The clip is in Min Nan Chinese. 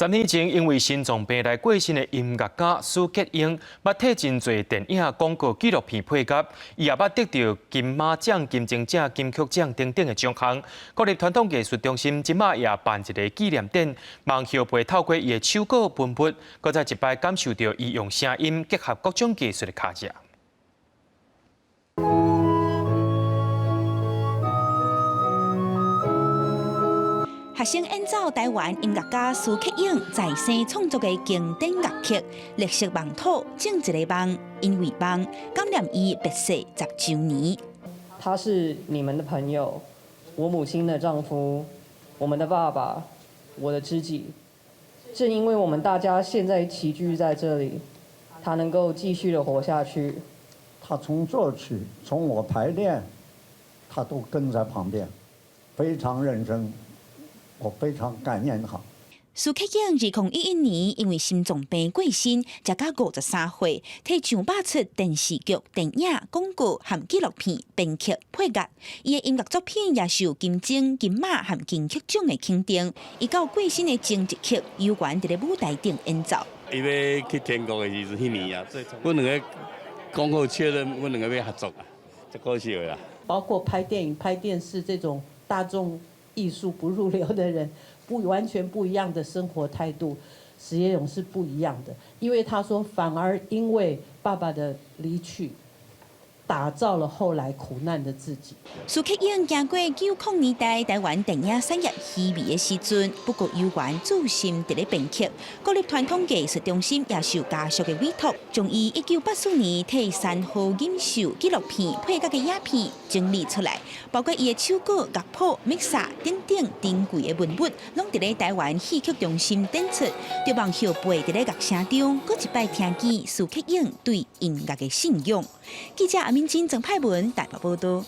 10年前，因為心臟病來過身的音樂家許杰英，捌替真濟電影、廣告、紀錄片配樂，伊也捌得著金馬獎、金鐘獎、金曲獎等等的獎項。國立傳統藝術中心這馬也辦一個紀念展，望後輩透過伊的手稿文筆，閣再一擺感受著伊用聲音結合各種藝術的跤跡。學生演奏臺灣音樂家蘇克勇在生創作的經典樂曲《綠色夢土種一個夢》，因為夢感念伊別逝10週年。他是你們的朋友，我母親的丈夫，我們的爸爸，我的知己。正因為我們大家現在齊聚在這裡，他能夠繼續的活下去。他從作曲，從我排練，他都跟在旁邊，非常認真。我非常感念他。蘇克勇2011年因為心臟病過身，才甲53歲，替上百齣電視劇、電影、廣告和紀錄片編曲配樂。伊的音樂作品也受金鐘、金馬和金曲獎的肯定。伊到過身的前一刻，猶原佇咧舞台頂演奏。伊欲去天國的時陣，彼年啊，阮兩个講好確認，阮兩个欲合作啊，足可惜的啦。包括拍電影、拍電視這種大眾藝術不入流的人，不完全不一樣的生活態度，史業勇是不一樣的，因為他說反而因為爸爸的離去，打造了後來苦難的自己。蘇克勇經過90年代臺灣電影產業稀微的時陣，不過猶原注心佇咧編曲。國立傳統藝術中心也受家屬的委託，將伊1984年替山河錦繡紀錄片配樂的影片整理出來，包括伊的手稿、樂譜、mixer 等等珍貴的文物，攏佇咧臺灣戲曲中心展出。著望後輩佇咧樂聲中，閣一擺聽見蘇克勇對音樂的信仰。記者阿敏珍、曾派文台北報導。